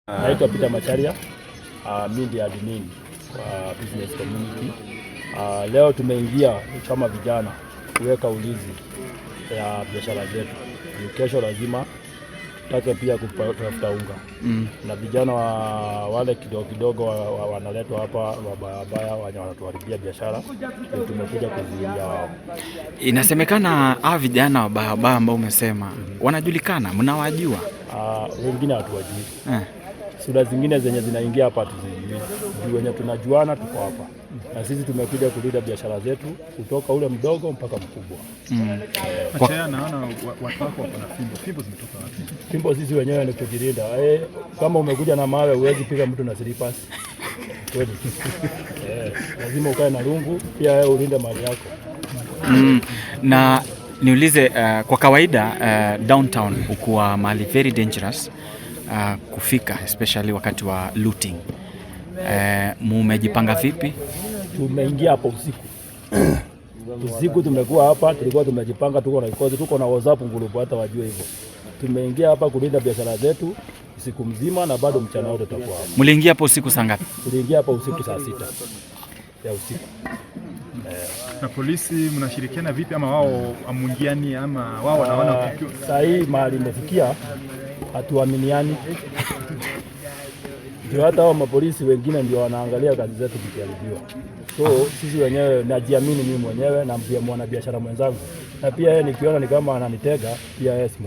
Naitwa Peter Macharia, mi ndiye admin wa business community. Leo tumeingia kama vijana kuweka ulinzi ya biashara zetu. Juu kesho lazima tutake pia kutafuta unga na vijana wa wale kidogo kidogo wanaletwa hapa wabaya wenye wanatuharibia biashara, ndio tumekuja kuzuilia wao. Inasemekana hawa vijana wabaya wabaya ambao umesema wanajulikana, mnawajua? Wengine hatuwajui, sura zingine zenye zinaingia hapa hatuzijui, juu wenye tunajuana tuko hapa na sisi tumekuja kulinda biashara zetu kutoka ule mdogo mpaka mkubwa. Machaya, naona watu wako wako na fimbo. Fimbo zimetoka wapi? Fimbo sisi wenyewe ni kujilinda. Kama umekuja na mawe, huwezi piga mtu na slippers kweli? Lazima ukae na rungu pia wewe ulinde mali yako. Na niulize, kwa kawaida downtown hukuwa mahali very dangerous kufika, especially wakati wa looting. Mumejipanga vipi? Tumeingia hapo usiku usiku, tumekuwa hapa, tulikuwa tumejipanga, tuko na kikosi, tuko na WhatsApp group, hata wajue hivyo. Tumeingia hapa kulinda biashara zetu usiku mzima na bado mchana wote tutakuwa hapa. Mliingia hapo usiku saa ngapi? Tuliingia hapa usiku saa 6 ya usiku. Na polisi mnashirikiana vipi, ama wao amungiani, ama wao wanaona Saa hii mahali imefikia hatuaminiani, ndio hata hao mapolisi wengine ndio wanaangalia kazi zetu zikiharibiwa. So sisi wenyewe najiamini mimi mwenyewe na pia mwanabiashara mwenzangu, na pia yeye nikiona ni kama ananitega, pia yeye simuoni.